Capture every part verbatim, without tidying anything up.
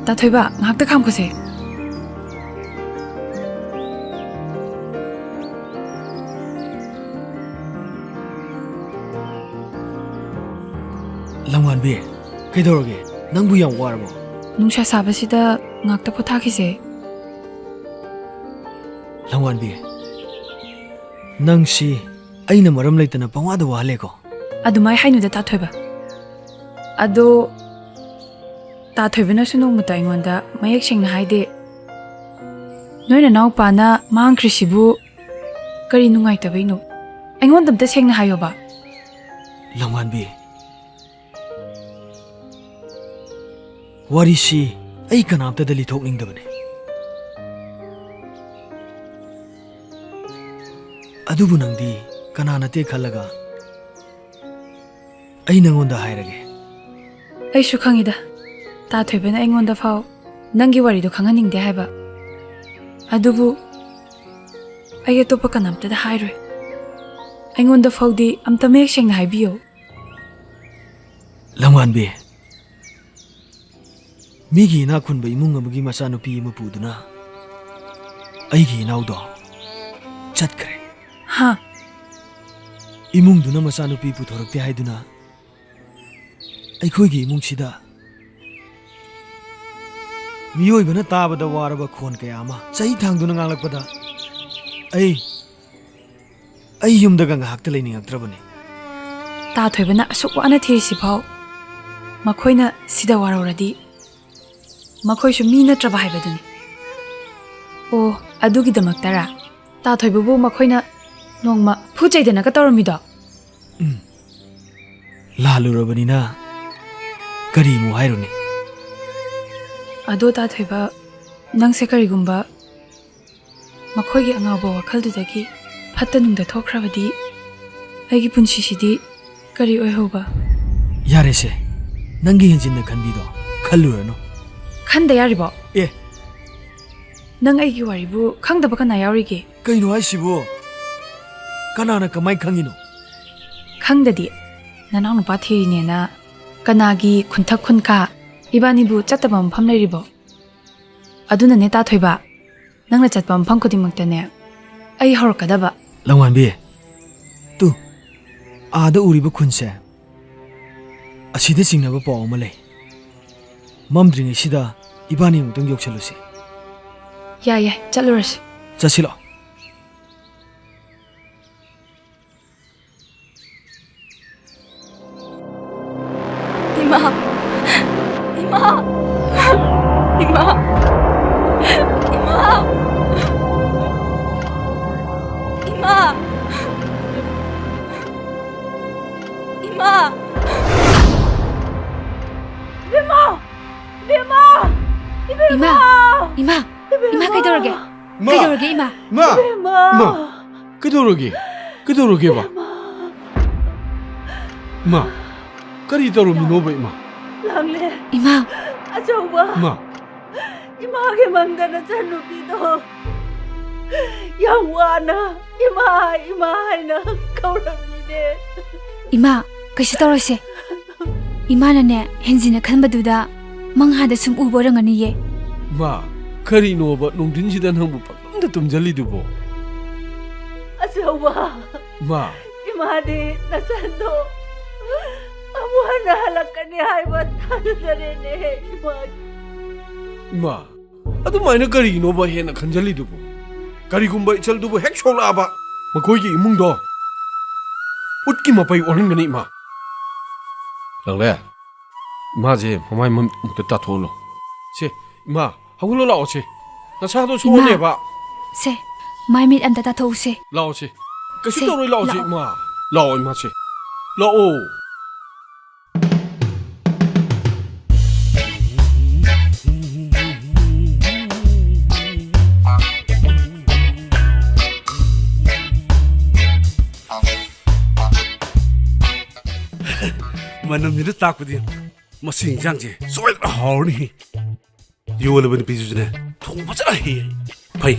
ꯇꯥꯊꯣꯏꯕ, ꯉꯥꯏꯍꯥꯛꯇ ꯈꯥꯝꯈꯣꯁꯦ꯫ ꯂꯝꯉꯥꯟꯕꯤ, ꯀꯩꯗꯧꯔꯒꯦ? ꯅꯪꯕꯨ ꯌꯥꯝ ꯋꯥꯔꯕꯣ? ꯅꯨꯡꯁꯥ ꯁꯥꯕꯁꯤꯗ ꯉꯥꯛꯇ ꯄꯣꯊꯥꯈꯤꯁꯦ꯫ ꯂꯝꯉꯥꯟꯕꯤ, ꯅꯪꯁꯤ ꯑꯩꯅ ꯃꯔꯝ ꯂꯩꯇꯅ ꯄꯪꯋꯥꯗ ꯋꯥꯍꯜꯂꯦꯀꯣ꯫ ꯑꯗꯨꯃꯥꯏ ꯍꯥꯏꯅꯨꯗ, ꯇꯥꯊꯣꯏꯕ꯫ ꯑꯗꯣ ꯇꯥꯊꯣꯏꯕꯅꯁꯨ ꯅꯣꯡꯃꯇ ꯑꯩꯉꯣꯟꯗ ꯃꯌꯦꯛ ꯁꯦꯡꯅ ꯍꯥꯏꯗꯦ꯫ ꯅꯣꯏ ꯅꯅꯥꯎꯄꯥꯅ ꯃꯥꯡꯈ꯭ꯔꯤꯁꯤꯕꯨ ꯀꯔꯤ ꯅꯨꯡꯉꯥꯏꯇꯕꯩꯅꯣ? ꯑꯩꯉꯣꯟꯗ ꯑꯝꯇ ꯁꯦꯡꯅ ꯍꯥꯏꯌꯣꯕ꯫ ꯂꯝꯉꯥꯟꯕꯤ, ꯋꯥꯔꯤꯁꯤ ꯑꯩ ꯀꯅꯥꯝꯇꯗ ꯂꯤꯊꯣꯛꯅꯤꯡꯗꯕꯅꯤ꯫ ꯑꯗꯨꯕꯨ ꯅꯪꯗꯤ ꯀꯅꯥ ꯅꯠꯇꯦ ꯈꯜꯂꯒ ꯑꯩ ꯅꯪꯉꯣꯟꯗ ꯍꯥꯏꯔꯒꯦ꯫ ꯑꯩꯁꯨ ꯈꯪꯉꯤꯗ, ꯇꯥꯊꯣꯏꯕꯅ ꯑꯩꯉꯣꯟꯗ ꯐꯥꯎ ꯅꯪꯒꯤ ꯋꯥꯔꯤꯗꯣ ꯈꯪꯍꯟꯅꯤꯡꯗꯦ ꯍꯥꯏꯕ꯫ ꯑꯗꯨꯕꯨ ꯑꯩ ꯑꯇꯣꯞꯄ ꯀꯅꯥꯝꯇꯗ ꯍꯥꯏꯔꯣꯏ꯫ ꯑꯩꯉꯣꯟꯗ ꯐꯥꯎꯗꯤ ꯑꯝꯇ ꯃꯌꯦꯛ ꯁꯦꯡꯅ ꯍꯥꯏꯕꯤꯌꯣ꯫ ꯂꯝꯉꯥꯟꯕꯤ, ꯃꯤꯒꯤ ꯏꯅꯥꯛ ꯈꯨꯟꯕ ꯏꯃꯨꯡ ꯑꯃꯒꯤ ꯃꯆꯥꯅꯨꯄꯤ ꯑꯃ ꯄꯨꯗꯨꯅ ꯑꯩꯒꯤ ꯏꯅꯥꯎꯗꯣ ꯆꯠꯈ꯭ꯔꯦ꯫ ꯍꯥ? ꯏꯃꯨꯡꯗꯨꯅ ꯃꯆꯥꯅꯨꯄꯤ ꯄꯨꯊꯣꯔꯛꯇꯦ ꯍꯥꯏꯗꯨꯅ ꯑꯩꯈꯣꯏꯒꯤ ꯏꯃꯨꯡꯁꯤꯗ ꯃꯤꯑꯣꯏꯕꯅ ꯇꯥꯕꯗ ꯋꯥꯔꯕ ꯈꯣꯟ ꯀꯌꯥ ꯑꯃ ꯆꯍꯤ ꯊꯥꯡꯗꯨꯅ ꯉꯥꯡꯂꯛꯄꯗ ꯑꯩ, ꯑꯩ ꯌꯨꯝꯗꯒ ꯉꯥꯏꯍꯥꯛꯇ ꯂꯩꯅꯤꯡꯉꯛꯇ꯭ꯔꯕꯅꯤ꯫ ꯇꯥꯊꯣꯏꯕꯅ ꯑꯁꯨꯛ ꯋꯥꯅ ꯊꯤꯔꯤꯁꯤꯐꯥꯎ ꯃꯈꯣꯏꯅ ꯁꯤꯗ ꯋꯥꯔꯧꯔꯗꯤ ꯃꯈꯣꯏꯁꯨ ꯃꯤ ꯅꯠꯇ꯭ꯔꯕ ꯍꯥꯏꯕꯗꯨꯅꯤ꯫ ꯑꯣ, ꯑꯗꯨꯒꯤꯗꯃꯛꯇꯔꯥ ꯇꯥꯊꯣꯏꯕꯕꯨ ꯃꯈꯣꯏꯅ ꯅꯣꯡꯃ ꯐꯨ ꯆꯩꯗꯅꯒ ꯇꯧꯔꯝꯃꯤꯗꯣ? ꯎꯝ꯫ ꯂꯥꯜꯂꯨꯔꯕꯅꯤꯅ ꯀꯔꯤꯃꯨꯛ ꯍꯥꯏꯔꯨꯅꯤ? ꯑꯗꯣ ꯇꯥꯊꯣꯏꯕ, ꯅꯪꯁꯦ ꯀꯔꯤꯒꯨꯝꯕ ꯃꯈꯣꯏꯒꯤ ꯑꯉꯥꯎꯕ ꯋꯥꯈꯜꯗꯨꯗꯒꯤ ꯐꯠꯇ ꯅꯨꯡꯗ ꯊꯣꯛꯈ꯭ꯔꯕꯗꯤ ꯑꯩꯒꯤ ꯄꯨꯟꯁꯤꯁꯤꯗꯤ ꯀꯔꯤ ꯑꯣꯏꯍꯧꯕ? ꯌꯥꯔꯦꯁꯦ, ꯅꯪꯒꯤ ꯍꯦꯟꯖꯤꯟꯅ ꯈꯟꯕꯤꯗꯣ ꯈꯜꯂꯨꯔꯅꯨ꯫ ꯈꯟꯗ ꯌꯥꯔꯤꯕꯣ? ꯑꯦ꯫ ꯅꯪ ꯑꯩꯒꯤ ꯋꯥꯔꯤꯕꯨ ꯈꯪꯗꯕ ꯀꯅꯥ ꯌꯥꯎꯔꯤꯒꯦ? ꯀꯩꯅꯣ ꯍꯥꯏꯁꯤꯕꯨ? ꯀꯅꯥꯅ ꯀꯃꯥꯏ ꯈꯪꯉꯤꯅꯣ? ꯈꯪꯗꯗꯤ, ꯅꯅꯥꯎꯅꯨꯄꯥ ꯊꯤꯔꯤꯅꯦꯅ ꯀꯅꯥꯒꯤ ꯈꯨꯟꯊꯛ ꯈꯨꯟꯀꯥ, ꯏꯕꯥꯅꯤꯕꯨ ꯆꯠꯇꯕ ꯃꯐꯝ ꯂꯩꯔꯤꯕꯣ? ꯑꯗꯨꯅꯅꯦ ꯇꯥꯊꯣꯏꯕ, ꯅꯪꯅ ꯆꯠꯄ ꯃꯐꯝ ꯈꯨꯗꯤꯡꯃꯛꯇꯅꯦ ꯑꯩ ꯍꯧꯔꯛꯀꯗꯕ꯫ ꯂꯪꯋꯥꯟꯕꯤ, ꯇꯨ, ꯑꯥꯗ ꯎꯔꯤꯕ ꯈꯨꯟꯁꯦ, ꯑꯁꯤꯗ ꯆꯤꯡꯅꯕ ꯄꯥꯎ ꯑꯃ ꯂꯩ꯫ ꯃꯝꯗ꯭ꯔꯤꯉꯩꯁꯤꯗ ꯏꯕꯥꯅꯤ ꯑꯃꯨꯛꯇꯪ ꯌꯧꯁꯜꯂꯨꯁꯤ꯫ ꯌꯥꯏ, ꯌꯥꯏ, ꯆꯠꯂꯨꯔꯁꯤ꯫ ꯆꯠꯁꯤꯂꯣ꯫ ꯏꯃꯥ! ꯏꯃꯥ! ꯏꯃꯥ! ꯏꯃꯥ! ꯏꯃꯥ! ꯏꯃꯥ! ꯏꯕꯦꯝꯃ! ꯏꯕꯦꯝꯃ! ꯏꯃꯥ! ꯏꯕꯦꯝꯃ! ꯏꯃꯥ! ꯏꯃꯥ, ꯏꯕꯦꯝꯃ! ꯀꯩꯗꯧꯔꯒꯦ? ꯃꯥ! ꯀꯩꯗꯧꯔꯒꯦ, ꯏꯃꯥ? ꯃꯥ! ꯏꯕꯦꯝꯃ! ꯃꯥ! ꯀꯩꯗꯧꯔꯒꯦ? ꯀꯩꯗꯧꯔꯒꯦꯕ? ꯏꯕꯦꯝꯃ! ꯃꯥ! ꯀꯔꯤ ꯇꯧꯔꯝꯃꯤꯅꯣꯕ, ꯏꯃꯥ? ꯂꯥꯡꯂꯦ! ꯏꯃꯥ! ꯑꯆꯧꯕ! ꯃꯥ! ꯏꯃꯥꯒꯤ ꯃꯪꯗ ꯅꯆꯟꯅꯨꯄꯤꯗꯣ ꯌꯥꯝ ꯋꯥꯅ "ꯏꯃꯥ, ꯏꯃꯥ" ꯍꯥꯏꯅ ꯀꯧꯔꯝꯃꯤꯅꯦ꯫ ꯏꯃꯥ, ꯀꯩꯁꯨ ꯇꯧꯔꯣꯏꯁꯦ꯫ ꯏꯃꯥꯅꯅꯦ, ꯍꯦꯟꯖꯤꯟꯅ ꯈꯟꯕꯗꯨꯗ ꯃꯪꯍꯥꯗ ꯁꯨꯝ ꯎꯕ ꯑꯣꯏꯔꯝꯒꯅꯤꯌꯦ꯫ ꯃꯥ, ꯀꯔꯤꯅꯣꯕ ꯅꯨꯡꯊꯤꯟꯁꯤꯗ ꯅꯪꯕꯨ ꯄꯪꯇꯨꯝꯗ ꯇꯨꯝꯖꯜꯂꯤꯗꯨꯕꯣ? ꯑꯆꯧꯕ! ꯃꯥ! ꯏꯃꯥꯗꯤ ꯅꯆꯟꯗꯣ ꯑꯃꯨꯛ ꯍꯟꯅ ꯍꯜꯂꯛꯀꯅꯤ ꯍꯥꯏꯕ ꯊꯥꯖꯗꯔꯦꯅꯦ, ꯏꯃꯥ꯫ ꯏꯃꯥ, ꯑꯗꯨꯃꯥꯏꯅ ꯀꯔꯤꯒꯤꯅꯣꯕ ꯍꯦꯟꯅ ꯈꯟꯖꯜꯂꯤꯗꯨꯕꯨ? ꯀꯔꯤꯒꯨꯝꯕ ꯏꯆꯜꯗꯨꯕꯨ ꯍꯦꯛ ꯁꯣꯛꯂꯛꯑꯕ, ꯃꯈꯣꯏꯒꯤ ꯏꯃꯨꯡꯗꯣ ꯎꯠꯀꯤ ꯃꯄꯩ ꯑꯣꯜꯍꯟꯒꯅꯤ, ꯏꯃꯥ꯫ ꯂꯥꯡꯂꯦ, ꯏꯃꯥꯁꯦ ꯃꯃꯥꯏ ꯃꯃꯤꯠ ꯑꯃꯨꯛꯇ ꯇꯥꯊꯣꯛꯍꯜꯂꯣ꯫ ꯁꯦ, ꯏꯃꯥ, ꯍꯧꯒꯠꯂꯣ ꯂꯥꯛꯑꯣ ꯁꯦ꯫ ꯅꯁꯥꯗꯣ ꯏꯃꯥ! ꯁꯣꯛꯑꯅꯦꯕ꯫ ꯁꯦ, ꯃꯥꯏ ꯃꯤꯠ ꯑꯝꯇ ꯇꯥꯊꯣꯛꯎꯁꯦ꯫ ꯂꯥꯛꯑꯣ ꯁꯦ꯫ ꯀꯩꯁꯨ ꯁꯦ, ꯇꯧꯔꯣꯏ, ꯂꯥꯛꯑꯣ ꯁꯦ, ꯂꯥꯛꯑꯣ꯫ ꯏꯃꯥ꯫ ꯂꯥꯛꯑꯣ, ꯏꯃꯥ ꯁꯦ꯫ ꯂꯥꯛꯑꯣ꯫ ꯃꯅꯝꯁꯤꯅ ꯇꯥꯛꯄꯗꯤ ꯃꯁꯤ ꯏꯟꯖꯥꯡꯁꯦ ꯁꯣꯏꯗꯅ ꯍꯥꯎꯔꯅꯤ꯫ ꯌꯣꯜꯂꯤꯕ ꯅꯨꯄꯤꯗꯨꯁꯨꯅꯦ, ꯊꯣꯡ ꯐꯖꯅ ꯍꯩ꯫ ꯐꯩ,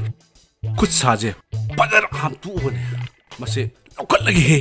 ꯈꯨꯠ ꯁꯥꯁꯦ ꯐꯖꯅ ꯍꯥꯝꯇꯣꯛꯑꯒꯅꯦ, ꯃꯁꯦ ꯂꯧꯈꯠꯂꯒꯦꯍꯦ꯫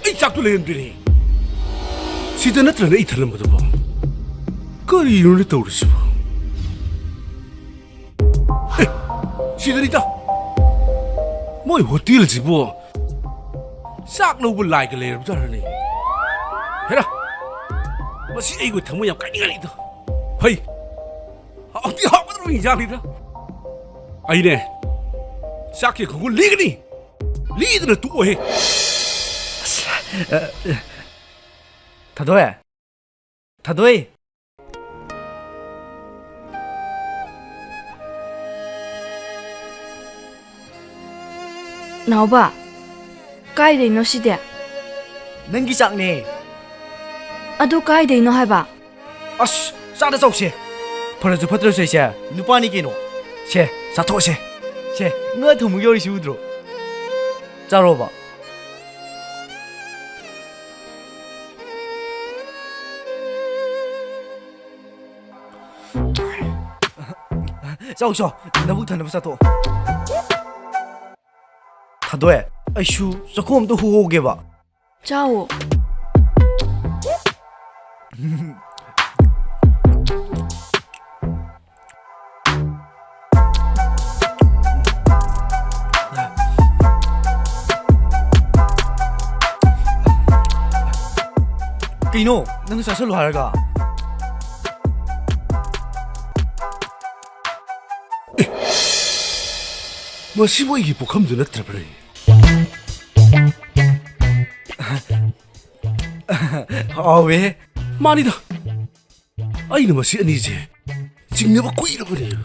ꯑꯩ ꯆꯥꯛꯇꯨ ꯂꯩꯔꯝꯗ꯭ꯔꯤꯅꯦ꯫ ꯁꯤꯗ ꯅꯠꯇ꯭ꯔꯅꯦ ꯑꯩ ꯊꯜꯂꯝꯕꯗꯨꯕꯣ? ꯀꯔꯤꯅꯣꯅꯦ ꯇꯧꯔꯤꯁꯤꯕꯣ? ꯑꯦ, ꯁꯤꯗꯅꯤꯗ꯫ ꯃꯣꯏ ꯍꯣꯇꯦꯜꯁꯤꯕꯨ ꯆꯥꯛ ꯂꯧꯕ ꯂꯥꯏꯒ ꯂꯩꯔꯕꯖꯥꯠꯔꯅꯦ? ꯍꯦꯔꯥ, ꯃꯁꯤ ꯑꯩꯕꯨ ꯊꯃꯣꯏ ꯌꯥꯝ ꯀꯥꯏꯅꯤꯡꯉꯥꯏꯅꯤꯗ꯫ ꯐꯩ, ꯍꯥꯎꯗꯤ ꯍꯥꯎꯒꯗꯕ ꯏꯟꯖꯥꯡꯅꯤꯗ꯫ ꯑꯩꯅꯦ, ꯆꯥꯛꯀꯤ ꯈꯨꯒꯨꯜ ꯂꯤꯒꯅꯤ, ꯂꯤꯗꯅ ꯇꯣꯛꯑꯣꯍꯦ꯫ ꯑꯁ, ꯑ, ꯑ, ꯊꯥꯗꯣꯏ, ꯊꯥꯗꯣꯏ꯫ ꯅꯥꯎꯕ, ꯀꯥꯏꯗꯩꯅꯣ ꯁꯤꯗꯤ? ꯅꯪꯒꯤ ꯆꯥꯛꯅꯦ꯫ ꯑꯗꯨ ꯀꯥꯏꯗꯩꯅꯣ ꯍꯥꯏꯕ? ꯑꯁ, ꯆꯥꯗ ꯆꯧꯁꯦ꯫ ꯐꯔꯁꯨ ꯐꯠꯇ꯭ꯔꯁꯨ ꯑꯩꯁꯦ ꯅꯨꯄꯥꯅꯤ ꯀꯩꯅꯣ꯫ ꯁꯦ, ꯆꯥꯊꯣꯛꯑꯁꯦ꯫ ꯁꯦ, ꯉꯥ ꯊꯣꯡꯕ ꯌꯧꯔꯤꯁꯤ ꯎꯗ꯭ꯔꯣ? ꯆꯥꯔꯣꯕ꯫ ꯆꯥꯎ, ꯆꯥꯎ, ꯅꯕꯨꯛ ꯊꯟꯅꯕ ꯆꯥꯊꯣꯛꯑꯣ꯫ ꯊꯥꯗꯣꯏ, ꯑꯩꯁꯨ ꯆꯥꯛꯈꯣꯝ ꯑꯝꯇ ꯍꯨꯍꯧꯒꯦꯕ꯫ ꯆꯥꯎ꯫ ꯀꯩꯅꯣ? ꯅꯪ ꯆꯥꯁꯜꯂꯨ ꯍꯥꯏꯔꯒ? ꯃꯁꯤꯕꯨ ꯑꯩꯒꯤ ꯄꯨꯈꯝꯗꯨ ꯅꯠꯇ꯭ꯔꯕ꯭ꯔꯅꯦ? ꯍꯥꯎꯋꯦ꯫ ꯃꯥꯅꯤꯗ, ꯑꯩꯅ ꯃꯁꯤ ꯑꯅꯤꯁꯦ ꯆꯤꯡꯅꯕ ꯀꯨꯏꯔꯕꯅꯤ꯫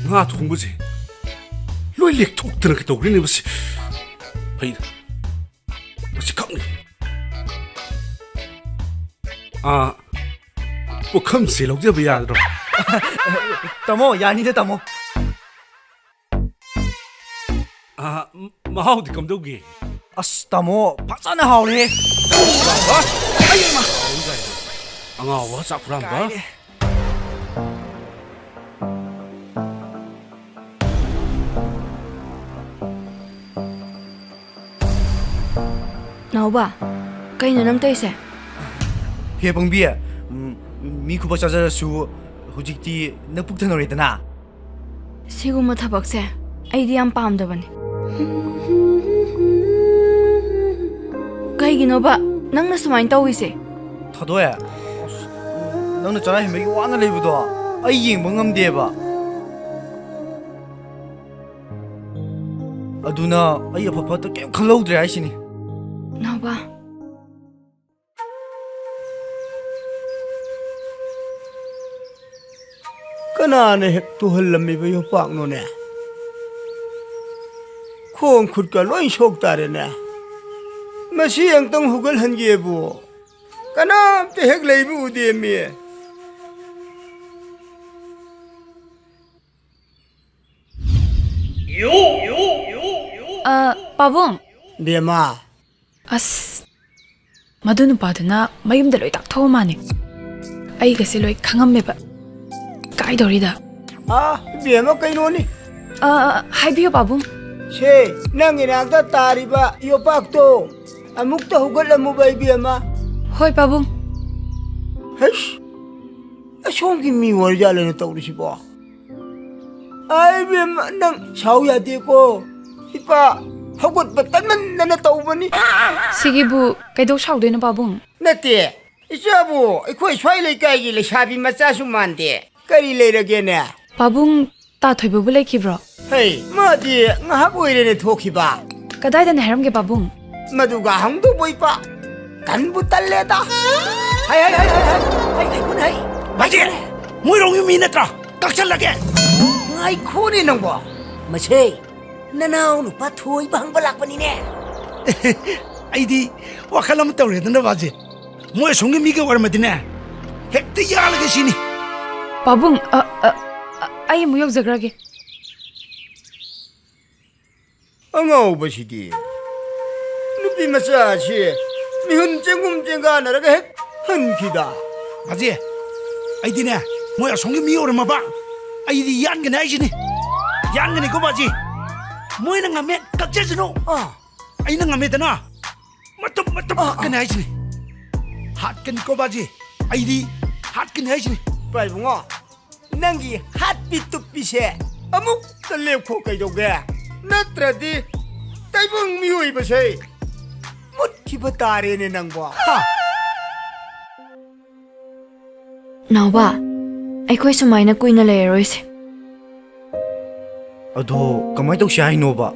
ꯉꯥ ꯊꯣꯡꯕꯁꯦ ꯂꯣꯏ ꯂꯦꯛꯊꯣꯛꯇꯅ ꯀꯩꯗꯧꯈ꯭ꯔꯦꯅꯦ ꯃꯁꯤ꯫ ꯐꯩꯗ, ꯃꯁꯤ ꯈꯛꯅꯤ꯫ ꯑꯥ, ꯄꯨꯈꯝꯁꯦ ꯂꯧꯖꯕ ꯌꯥꯗ꯭ꯔꯣ? ꯇꯥꯃꯣ, ꯌꯥꯅꯤꯗ, ꯇꯥꯃꯣ꯫ ꯑꯥ, ꯃꯍꯥꯎꯗꯤ ꯀꯝꯗꯧꯒꯦ? ꯑꯁ, ꯇꯥꯃꯣ, ꯐꯖꯅ ꯍꯥꯎꯔꯦꯍꯦ꯫ ꯑꯩ ꯏꯃꯥ! ꯑꯉꯥꯎꯕ ꯆꯥꯛ ꯍꯨꯔꯥꯟꯕ꯫ ꯀꯥꯏꯔꯦ꯫ ꯅꯥꯎꯕ, ꯀꯩꯅꯣ ꯅꯪ ꯇꯧꯔꯤꯁꯦ? ꯍꯦ ꯄꯪꯕꯤ, ꯎꯝ, ꯃꯤ ꯈꯨꯕꯥꯛ ꯆꯥꯖꯔꯁꯨ ꯍꯧꯖꯤꯛꯇꯤ ꯅꯄꯨꯛ ꯊꯟꯅꯔꯦꯗꯅ꯫ ꯁꯤꯒꯨꯝꯕ ꯊꯕꯛꯁꯦ ꯑꯩꯗꯤ ꯌꯥꯝ ꯄꯥꯝꯗꯕꯅꯦ꯫ ꯀꯩꯒꯤꯅꯣꯕ ꯅꯪꯅ ꯁꯨꯃꯥꯏꯅ ꯇꯧꯔꯤꯁꯦ? ꯊꯥꯗꯣꯛꯑꯦ꯫ ꯑꯁ, ꯅꯪꯅ ꯆꯔꯥ ꯍꯦꯟꯕꯒꯤ ꯋꯥꯅ ꯂꯩꯕꯗꯣ ꯑꯩ ꯌꯦꯡꯕ ꯉꯝꯗꯦꯕ꯫ ꯑꯗꯨꯅ ꯑꯩ ꯑꯐ ꯐꯠꯇ ꯀꯩꯝ ꯈꯜꯍꯧꯗ꯭ꯔꯦ ꯍꯥꯏꯁꯤꯅꯤ꯫ ꯅꯥꯎꯕ꯫ ꯀꯅꯥꯅ ꯍꯦꯛ ꯇꯨꯍꯜꯂꯝꯃꯤꯕ ꯌꯣꯄꯥꯛꯅꯣꯅꯦ? ꯈꯣꯡ ꯈꯨꯠꯀ ꯂꯣꯏ ꯁꯣꯛ ꯇꯥꯔꯦꯅꯦ꯫ ꯃꯁꯤ ꯑꯃꯨꯛꯇꯪ ꯍꯧꯒꯠꯍꯟꯒꯦꯕꯨ ꯀꯅꯥꯝꯇ ꯍꯦꯛ ꯂꯩꯕ ꯎꯗꯦꯃꯤ꯫ ꯑ, ꯄꯥꯕꯨꯡ꯫ ꯕꯦꯝꯃ꯫ ꯑꯁ, ꯃꯗꯨ ꯅꯨꯄꯥꯗꯨꯅ ꯃꯌꯨꯝꯗ ꯂꯣꯏ ꯇꯥꯛꯊꯣꯛꯑ ꯃꯥꯅꯦ꯫ ꯑꯩꯒꯁꯦ ꯂꯣꯏ ꯈꯪꯉꯝꯃꯦꯕ꯫ ꯀꯥꯏꯗꯧꯔꯤꯗ? ꯑꯥ, ꯏꯕꯦꯝꯃ, ꯀꯩꯅꯣꯅꯤ? ꯑ, ꯑ, ꯍꯥꯏꯕꯤꯌꯨ, ꯄꯥꯕꯨꯡ꯫ ꯁꯦ, ꯅꯪꯒꯤ ꯅꯥꯛꯇ ꯇꯥꯔꯤꯕ ꯌꯣꯄꯥꯛꯇꯣ ꯑꯃꯨꯛꯇ ꯍꯧꯒꯠꯂꯝꯃꯨꯕ, ꯏꯕꯦꯝꯃ꯫ ꯍꯣꯏ, ꯄꯥꯕꯨꯡ꯫ ꯍꯩꯁ, ꯑꯁꯣꯝꯒꯤ ꯃꯤ ꯑꯣꯏꯔꯖꯥꯠꯂꯅ ꯇꯧꯔꯤꯁꯤꯕꯣ? ꯑꯥ, ꯏꯕꯦꯝꯃ, ꯅꯪ ꯁꯥꯎ ꯌꯥꯗꯦꯀꯣ꯫ ꯏꯄꯥ ꯍꯧꯒꯠꯄ ꯇꯟꯃꯟꯗꯅ ꯇꯧꯕꯅꯤ꯫ ꯁꯤꯒꯤꯕꯨ ꯀꯩꯗꯧ ꯁꯥꯎꯗꯣꯏꯅꯣ, ꯄꯥꯕꯨꯡ? ꯅꯠꯇꯦ, ꯏꯆꯥꯕꯨ ꯑꯩꯈꯣꯏ ꯁ꯭ꯋꯥꯏ ꯂꯩꯀꯥꯏꯒꯤ ꯂꯩꯁꯥꯕꯤ ꯃꯆꯥꯁꯨ ꯃꯥꯟꯗꯦ꯫ ꯀꯔꯤ ꯂꯩꯔꯒꯦꯅꯦ? ꯄꯥꯕꯨꯡ, ꯇꯥ ꯊꯣꯏꯕꯕꯨ ꯂꯩꯈꯤꯕ꯭ꯔꯣ? ꯍꯩ, ꯃꯥꯗꯤ ꯉꯥꯏꯍꯥꯛ ꯑꯣꯏꯔꯦꯅꯦ ꯊꯣꯛꯈꯤꯕ꯫ ꯀꯗꯥꯏꯗꯅꯦ ꯍꯥꯏꯔꯝꯒꯦ, ꯄꯥꯕꯨꯡ? ꯃꯗꯨꯒ ꯍꯪꯗꯧꯕ ꯏꯄꯥ꯫ ꯇꯟꯕꯨ ꯇꯜꯂꯦꯗ꯫ ꯍꯩ, ꯍꯩ, ꯍꯩ, ꯍꯩ, ꯍꯩ꯫ ꯍꯩ, ꯍꯩ, ꯈꯨꯟ ꯍꯩ꯫ ꯕꯥꯖꯤ, ꯃꯣꯏꯔꯣꯝꯒꯤ ꯃꯤ ꯅꯠꯇ꯭ꯔꯣ? ꯀꯛꯁꯜꯂꯒꯦ꯫ ꯉꯥꯏꯈꯣꯅꯦ ꯅꯪꯕꯣ꯫ ꯃꯁꯦ, ꯅꯅꯥꯎ ꯅꯨꯄꯥ ꯊꯣꯏꯕ ꯍꯪꯕ ꯂꯥꯛꯄꯅꯤꯅꯦ꯫ ꯑꯩꯗꯤ ꯋꯥꯈꯜ ꯑꯃ ꯇꯧꯔꯦꯗꯅ, ꯕꯥꯖꯤ꯫ ꯃꯣꯏ ꯑꯁꯣꯝꯒꯤ ꯃꯤꯒ ꯑꯣꯏꯔꯝꯃꯗꯤꯅꯦ, ꯍꯦꯛꯇ ꯌꯥꯜꯂꯒꯦ ꯁꯤꯅꯤ꯫ ꯄꯥꯕꯨꯡ, ꯑ, ꯑ, ꯑ, ꯑꯩ ꯑꯃꯨꯛ ꯌꯧꯖꯈ꯭ꯔꯒꯦ꯫ ꯑꯉꯥꯎꯕꯁꯤꯗꯤ꯫ ꯅꯨꯄꯤ ꯃꯆꯥꯁꯤ ꯃꯤꯍꯨꯟ ꯆꯦꯡꯒꯨꯝ ꯆꯦꯡꯒꯥꯟꯅꯔꯒ ꯍꯦꯛ ꯍꯟꯈꯤꯗ꯫ ꯕꯥꯖꯤ, ꯑꯩꯗꯤꯅꯦ, ꯃꯣꯏ ꯑꯁꯣꯝꯒꯤ ꯃꯤ ꯑꯣꯏꯔꯝꯃꯕ ꯑꯩꯗꯤ ꯌꯥꯟꯒꯅꯤ ꯍꯥꯏꯁꯤꯅꯤ꯫ ꯌꯥꯟꯒꯅꯤꯀꯣ, ꯕꯥꯖꯤ꯫ ꯃꯣꯏꯅ ꯉꯝꯃꯦ, ꯀꯛꯆꯁꯅꯨ꯫ ꯑꯥ꯫ ꯑꯩꯅ ꯉꯝꯃꯦꯗꯅ꯫ ꯃꯇꯨꯝ ꯃꯇꯨꯝ ꯍꯥꯠꯀꯅꯤ ꯍꯥꯏꯁꯤꯅꯤ꯫ ꯍꯥꯠꯀꯅꯤꯀꯣ ꯕꯥꯖꯤ, ꯑꯩꯗꯤ ꯍꯥꯠꯀꯅꯤ ꯍꯥꯏꯁꯤꯅꯤ꯫ ꯄꯥꯏꯕꯨꯡꯉꯣ, ꯅꯪꯒꯤ ꯍꯥꯠꯄꯤ ꯇꯨꯞꯄꯤꯁꯦ ꯑꯃꯨꯛꯇ ꯂꯦꯞꯈꯣ ꯀꯩꯗꯧꯒꯦ? ꯅꯠꯇ꯭ꯔꯗꯤ ꯇꯥꯏꯕꯪ ꯃꯤꯑꯣꯏꯕꯁꯦ ꯃꯨꯠꯈꯤꯕ ꯇꯥꯔꯦꯅꯦ ꯅꯪꯕꯣ꯫ ꯍꯥ! ꯅꯥꯎꯕ, ꯑꯩꯈꯣꯏ ꯁꯨꯃꯥꯏꯅ ꯀꯨꯏꯅ ꯂꯩꯔꯔꯣꯏꯁꯦ꯫ ꯑꯗꯣ ꯀꯃꯥꯏ ꯇꯧꯁꯤ ꯍꯥꯏꯅꯣꯕ?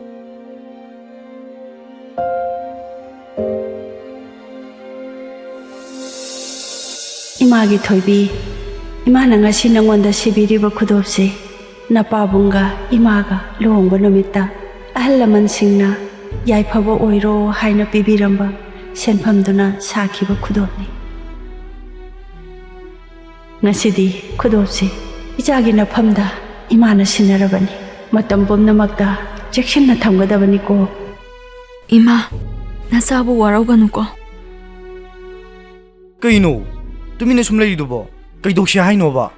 ꯏꯃꯥꯒꯤ ꯊꯣꯏꯕꯤ, ꯏꯃꯥꯅ ꯉꯁꯤ ꯅꯉꯣꯟꯗ ꯁꯤꯕꯤꯔꯤꯕ ꯈꯨꯗꯣꯞꯁꯤ ꯅꯄꯥꯕꯨꯡꯒ ꯏꯃꯥꯒ ꯂꯨꯍꯣꯡꯕ ꯅꯨꯃꯤꯠꯇ ꯑꯍꯜ ꯂꯃꯟꯁꯤꯡꯅ ꯌꯥꯏꯐꯕ ꯑꯣꯏꯔꯣ ꯍꯥꯏꯅ ꯄꯤꯕꯤꯔꯝꯕ ꯁꯦꯟꯐꯝꯗꯨꯅ ꯁꯥꯈꯤꯕ ꯈꯨꯗꯣꯞꯅꯤ꯫ ꯉꯁꯤꯗꯤ ꯈꯨꯗꯣꯞꯁꯤ ꯏꯆꯥꯒꯤ ꯅꯐꯝꯗ ꯏꯃꯥꯅ ꯁꯤꯟꯅꯔꯕꯅꯤ꯫ ꯃꯇꯝ ꯄꯨꯝꯅꯃꯛꯇ ꯆꯦꯛꯁꯤꯟꯅ ꯊꯝꯒꯗꯕꯅꯤꯀꯣ꯫ ꯏꯃꯥ, ꯅꯆꯥꯕꯨ ꯋꯥꯔꯧꯒꯅꯨꯀꯣ꯫ ꯀꯩꯅꯣ ꯇꯨꯃꯤꯟꯅ ꯁꯨꯝ ꯂꯩꯔꯤꯗꯨꯕꯣ? ꯀꯩꯗꯧꯁꯦ ꯍꯥꯏꯅꯣꯕ?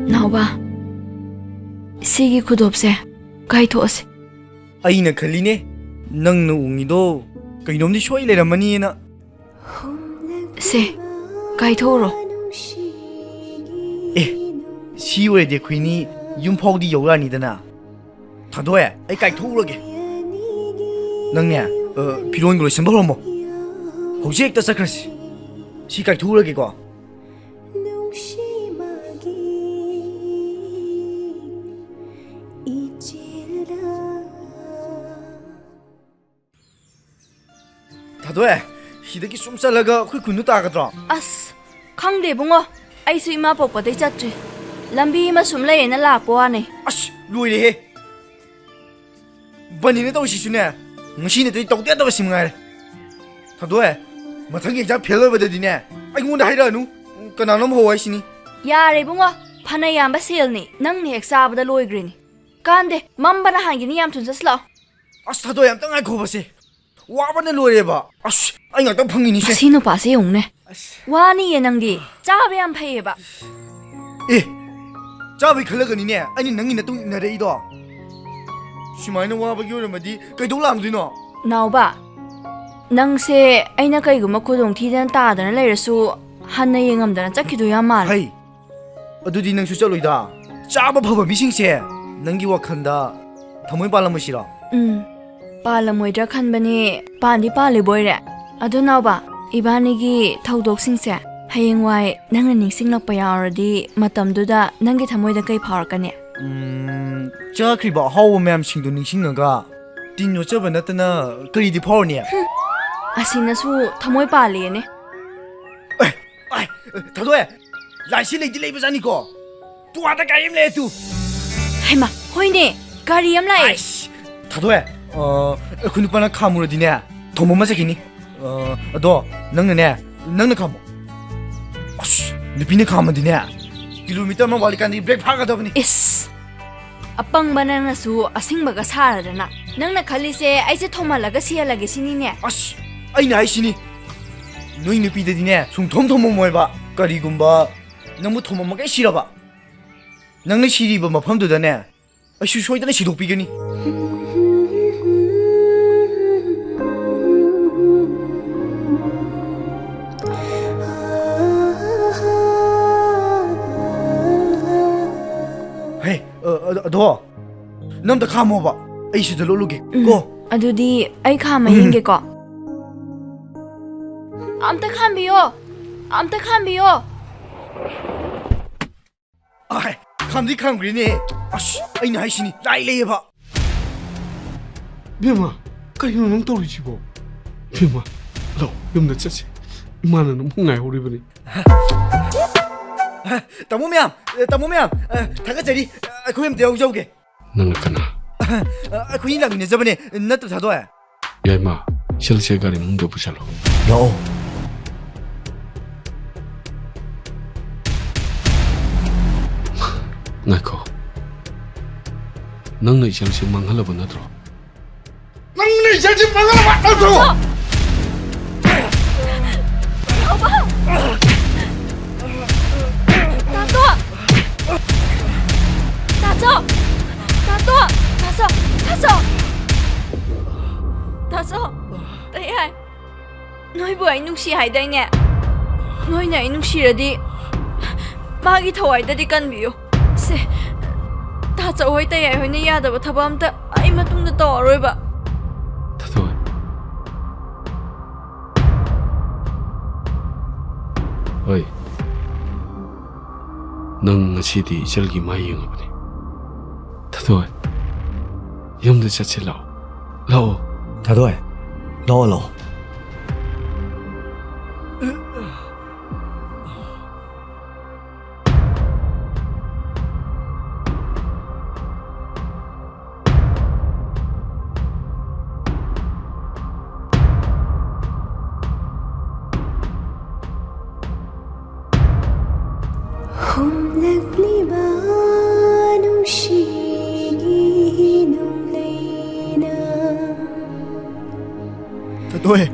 ꯅꯥꯎꯕ, ꯁꯤꯒꯤ ꯈꯨꯗꯣꯞꯁꯦ ꯀꯥꯏꯊꯣꯛꯑꯁꯤ꯫ ꯑꯩꯅ ꯈꯜꯂꯤꯅꯦ, ꯅꯪꯅ ꯎꯪꯉꯤꯗꯣ ꯀꯩꯅꯣꯝꯗꯤ ꯁꯣꯏ ꯂꯩꯔꯝꯃꯅꯤꯅ꯫ ꯁꯦ, ꯀꯥꯏꯊꯣꯛꯎꯔꯣ꯫ ꯑꯦ, ꯁꯤ ꯑꯣꯏꯔꯗꯤ ꯑꯩꯈꯣꯏꯅꯤ ꯌꯨꯝ ꯐꯥꯎꯗꯤ ꯌꯧꯔꯛꯑꯅꯤꯗꯅ꯫ ꯊꯥꯗꯣꯛꯑꯦ, ꯑꯩ ꯀꯥꯏꯊꯣꯛꯎꯔꯒꯦ꯫ ꯅꯪꯅꯦ, ꯑ, ꯐꯤꯔꯣꯟꯒ ꯂꯣꯏꯁꯟꯕ ꯍꯧꯔꯝꯃꯣ꯫ ꯍꯧꯖꯤꯛ ꯍꯦꯛꯇ ꯆꯠꯈ꯭ꯔꯁꯤ꯫ ꯁꯤ ꯀꯥꯏꯊꯣꯛꯎꯔꯒꯦꯀꯣ꯫ ꯊꯥꯗꯣꯛꯑꯦ, ꯁꯤꯗꯒꯤ ꯁꯨꯝ ꯆꯠꯂꯒ ꯑꯩꯈꯣꯏ ꯈꯨꯟꯗꯨ ꯇꯥꯒꯗ꯭ꯔꯣ? ꯑꯁ, ꯈꯪꯗꯦ ꯏꯕꯨꯡꯉꯣ, ꯑꯩꯁꯨ ꯏꯃꯥ ꯄꯣꯛꯄꯗꯩ ꯆꯠꯇ꯭ꯔꯤ꯫ ꯂꯝꯕꯤ ꯑꯃ ꯁꯨꯝ ꯂꯩꯌꯦꯅ ꯂꯥꯛꯄ ꯋꯥꯅꯦ꯫ ꯑꯁ, ꯂꯣꯏꯔꯦꯍꯦ꯫ ꯕꯅꯤꯅ ꯇꯧꯔꯤꯁꯤꯁꯨꯅꯦ, ꯉꯁꯤ ꯅꯠꯇ꯭ꯔꯗꯤ ꯇꯧꯗ ꯌꯥꯗꯕ ꯁꯤ ꯃꯉꯥꯏꯔꯦ꯫ ꯊꯥꯗꯣꯛꯑꯦ, ꯃꯊꯪꯒꯤ ꯑꯦꯛꯖꯥꯝ ꯐꯦꯜ ꯑꯣꯏꯕꯗꯗꯤꯅꯦ, ꯑꯩꯉꯣꯟꯗ ꯍꯥꯏꯔꯛꯑꯅꯨ, ꯀꯅꯥꯅꯣꯝ ꯍꯧ ꯍꯥꯏꯁꯤꯅꯤ꯫ ꯌꯥꯔꯦ ꯏꯕꯨꯡꯉꯣ, ꯐꯅ ꯌꯥꯝꯕ ꯁꯦꯜꯅꯤ, ꯅꯪꯅ ꯍꯦꯛ ꯆꯥꯕꯗ ꯂꯣꯏꯈ꯭ꯔꯤꯅꯤ꯫ ꯀꯥꯟꯗꯦ, ꯃꯝꯕꯅ ꯍꯥꯟꯈꯤꯅꯤ, ꯌꯥꯝ ꯊꯨꯅ ꯆꯠꯁꯤꯜꯂꯛꯑꯣ꯫ ꯑꯁ, ꯊꯥꯗꯣꯛꯑꯦ, ꯑꯝꯇ ꯉꯥꯏꯈꯣꯕꯁꯦ꯫ ꯋꯥꯕꯅ ꯂꯣꯏꯔꯦꯕ꯫ ꯑꯁ, ꯑꯩ ꯉꯥꯛꯇꯪ ꯐꯪꯉꯤꯅꯤꯁꯦ꯫ ꯃꯁꯤ ꯅꯨꯄꯥꯁꯦ ꯌꯦꯡꯉꯨꯅꯦ꯫ ꯑꯁ꯫ ꯋꯥꯅꯤꯌꯦ ꯅꯪꯗꯤ꯫ ꯆꯥꯕ ꯌꯥꯝ ꯐꯩꯌꯦꯕ꯫ ꯑꯦ, ꯆꯥꯕꯩ ꯈꯜꯂꯒꯅꯤꯅꯦ ꯑꯩꯅ ꯅꯪꯒꯤ ꯅꯇꯨꯡ ꯏꯟꯅꯔꯛꯏꯗꯣ꯫ ꯁꯨꯃꯥꯏꯅ ꯋꯥꯕꯒꯤ ꯑꯣꯏꯔꯝꯃꯗꯤ ꯀꯩꯗꯧ ꯂꯥꯛꯑꯝꯗꯣꯏꯅꯣ? ꯅꯥꯎꯕ, ꯅꯪꯁꯦ ꯑꯩꯅ ꯀꯩꯒꯨꯝꯕ ꯈꯨꯗꯣꯡ ꯊꯤꯗꯅ ꯇꯥꯗꯅ ꯂꯩꯔꯁꯨ ꯍꯟꯅ ꯌꯦꯡꯉꯝꯗꯅ ꯆꯠꯈꯤꯗꯣꯏ ꯌꯥꯝ ꯃꯥꯜꯂꯦ꯫ ꯍꯩ, ꯑꯗꯨꯗꯤ ꯅꯪꯁꯨ ꯆꯠꯂꯣꯏꯗ꯫ ꯆꯥꯕ ꯐꯕ ꯃꯤꯁꯤꯡꯁꯦ ꯅꯪꯒꯤ ꯋꯥꯈꯜꯗ ꯊꯃꯣꯏ ꯄꯥꯜꯂꯝꯃꯣꯏꯁꯤꯔꯣ? ꯎꯝ, ꯄꯥꯜꯂꯝꯃꯣꯏꯗ꯭ꯔꯥ ꯈꯟꯕꯅꯦ, ꯄꯥꯟꯗꯤ ꯄꯥꯜꯂꯤꯕꯣꯏꯔꯦ꯫ ꯑꯗꯣ ꯅꯥꯎꯕ, ꯏꯕꯥꯅꯤꯒꯤ ꯊꯧꯗꯣꯛꯁꯤꯡꯁꯦ ꯍꯌꯦꯡꯋꯥꯏ ꯅꯪꯅ ꯅꯤꯡꯁꯤꯡꯂꯛꯄ ꯌꯥꯎꯔꯗꯤ ꯃꯇꯝꯗꯨꯗ ꯅꯪꯒꯤ ꯊꯃꯣꯏꯗ ꯀꯩ ꯐꯥꯎꯔꯛꯀꯅꯤ? ꯎꯝ, ꯆꯥꯈ꯭ꯔꯤꯕ ꯑꯍꯥꯎꯕ ꯃꯌꯥꯝꯁꯤꯡꯗꯨ ꯅꯤꯡꯁꯤꯡꯉꯒ ꯇꯤꯟ ꯌꯣꯠꯆꯕ ꯅꯠꯇꯅ ꯀꯔꯤꯗꯤ ꯐꯥꯎꯔꯅꯤ? ꯑꯁꯤꯅꯁꯨ ꯊꯃꯣꯏ ꯄꯥꯜꯂꯦꯅꯦ꯫ ꯑꯦ, ꯑꯥꯏ, ꯊꯥꯗꯣꯛꯑꯦ꯫ ꯂꯥꯏꯁꯤ ꯂꯩꯗꯤ ꯂꯩꯕꯖꯥꯠꯅꯤꯀꯣ꯫ ꯇꯨ ꯑꯥꯗ ꯒꯥꯔꯤ ꯑꯃ ꯂꯩ ꯇꯨ꯫ ꯍꯩꯃꯥ, ꯍꯣꯏꯅꯦ, ꯒꯥꯔꯤ ꯑꯃ ꯂꯥꯛꯑꯦ꯫ ꯑꯥꯏꯁ, ꯊꯥꯗꯣꯛꯑꯦ꯫ ꯑ, ꯑꯩꯈꯣꯏ ꯅꯨꯄꯥꯅ ꯈꯥꯝꯃꯨꯔꯗꯤꯅꯦ, ꯊꯣꯝꯕ ꯑꯃ ꯆꯠꯈꯤꯅꯤ꯫ ꯑ, ꯑꯗꯣ ꯅꯪꯅꯅꯦ, ꯅꯪꯅ ꯈꯥꯝꯃꯣ꯫ ꯑꯁ, ꯅꯨꯄꯤꯅ ꯈꯥꯝꯃꯗꯤꯅꯦ, ꯀꯤꯂꯣꯃꯤꯇꯔ ꯑꯃ ꯋꯥꯠꯂꯤꯀꯥꯟꯗꯒꯤ ꯕ꯭ꯔꯦꯛ ꯐꯥꯒꯗꯕꯅꯤ꯫ ꯏꯁ, ꯑꯄꯪꯕ ꯅꯪꯅꯁꯨ ꯑꯁꯤꯡꯕꯒ ꯁꯥꯔꯗꯅ꯫ ꯅꯪꯅ ꯈꯜꯂꯤꯁꯦ ꯑꯩꯁꯦ ꯊꯣꯝꯍꯜꯂꯒ ꯁꯤꯍꯜꯂꯒꯦ ꯁꯤꯅꯤꯅꯦ? ꯑꯁ, ꯑꯩꯅ ꯍꯥꯏꯁꯤꯅꯤ, ꯅꯣꯏ ꯅꯨꯄꯤꯗꯗꯤꯅꯦ ꯁꯨꯡꯊꯣꯝ ꯊꯣꯝꯃꯝꯃꯣꯏꯕ꯫ ꯀꯔꯤꯒꯨꯝꯕ ꯅꯪꯕꯨ ꯊꯣꯝꯃꯝꯃꯒ ꯁꯤꯔꯕ, ꯅꯪꯅ ꯁꯤꯔꯤꯕ ꯃꯐꯝꯗꯨꯗꯅꯦ ꯑꯩꯁꯨ ꯁꯣꯏꯗꯅ ꯁꯤꯗꯣꯛꯄꯤꯒꯅꯤ꯫ ꯍꯦ, ꯑ, ꯑ, ꯑꯗꯣ ꯅꯪ ꯑꯝꯇ ꯈꯥꯝꯃꯣꯕ, ꯑꯩ ꯁꯤꯗ ꯂꯣꯠꯂꯨꯒꯦ꯫ ꯎꯝ, ꯀꯣ꯫ ꯑꯗꯨꯗꯤ ꯑꯩ ꯈꯥꯝꯃ ꯎꯝ꯫ ꯌꯦꯡꯒꯦꯀꯣ꯫ ꯑꯝꯇ ꯈꯥꯝꯕꯤꯌꯣ, ꯑꯝꯇ ꯈꯥꯝꯕꯤꯌꯣ꯫ ꯑꯥꯏ, ꯈꯥꯝꯗꯤ ꯈꯥꯝꯈ꯭ꯔꯦꯅꯦ꯫ ꯑꯁ, ꯑꯩꯅ ꯍꯥꯏꯁꯤꯅꯤ, ꯂꯥꯏ ꯂꯩꯌꯦꯕ꯫ ꯕꯦꯝꯃ, ꯀꯩꯅꯣ ꯅꯪ ꯇꯧꯔꯤꯁꯤꯕꯣ? ꯕꯦꯝꯃ, ꯂꯥꯛꯑꯣ, ꯌꯨꯝꯗ ꯆꯠꯁꯤ꯫ ꯏꯃꯥꯅ ꯅꯪ ꯉꯥꯏꯍꯧꯔꯤꯕꯅꯤ꯫ ꯇꯥꯃꯣ ꯃꯌꯥꯝ, ꯇꯥꯃꯣ ꯃꯌꯥꯝ, ꯊꯥꯒꯠꯆꯔꯤ꯫ ꯑꯩꯈꯣꯏ ꯑꯝꯇ ꯌꯥꯎꯖꯧꯒꯦ꯫ ꯅꯪꯅ ꯀꯅꯥ? ꯑꯩꯈꯣꯏꯅꯤ ꯂꯥꯛꯃꯤꯟꯅꯖꯕꯅꯦ, ꯅꯠꯇ꯭ꯔ ꯊꯥꯗꯣꯛꯑꯦ? ꯌꯥꯏꯃ, ꯁꯦꯜꯁꯦ ꯒꯥꯔꯤ ꯃꯅꯨꯡꯗ ꯄꯨꯁꯜꯂꯣ꯫ ꯂꯥꯛꯑꯣ꯫ ꯉꯥꯏꯈꯣ꯫ ꯅꯪꯅ ꯏꯆꯜꯁꯦ ꯃꯥꯡꯍꯜꯂꯕ ꯅꯠꯇ꯭ꯔꯣ? ꯅꯪꯅ ꯏꯆꯜꯁꯦ ꯃꯥꯡꯍꯜꯂꯕ ꯅꯠꯇ꯭ꯔꯣ? ꯇꯥꯇꯣ! ꯑꯩ ꯅꯨꯡꯁꯤ ꯍꯥꯏꯗꯥꯏꯅꯦ? ꯅꯣꯏꯅ ꯑꯩ ꯅꯨꯡꯁꯤꯔꯗꯤ ꯃꯥꯒꯤ ꯊꯋꯥꯏꯗꯗꯤ ꯀꯟꯕꯤꯌꯨ꯫ ꯁꯦ, ꯇꯥꯆꯧ ꯍꯣꯏ, ꯇꯌꯥꯏ ꯍꯣꯏꯅ ꯌꯥꯗꯕ ꯊꯕꯛ ꯑꯝꯇ ꯑꯩ ꯃꯇꯨꯡꯗ ꯇꯧꯔꯔꯣꯏꯕ꯫ ꯊꯥꯗꯣꯏ꯫ ꯍꯣꯏ꯫ ꯅꯪ ꯉꯁꯤꯗꯤ ꯏꯆꯜꯒꯤ ꯃꯥꯏ ꯌꯦꯡꯉꯕꯅꯤ꯫ ꯊꯥꯗꯣꯏ, ꯌꯨꯝꯗ ꯆꯠꯁꯤ ꯂꯥꯛꯑꯣ꯫ ꯂꯥꯛꯑꯣ꯫ ꯊꯥꯗꯣꯏ, ꯂꯥꯛꯑꯣ, ꯂꯥꯛꯑꯣ꯫ ꯍꯣꯝꯂꯛꯂꯤꯕ ꯅꯨꯡꯁꯤꯒꯤ ꯅꯣꯡꯂꯩꯅ꯫ ꯊꯥꯗꯣꯏ꯫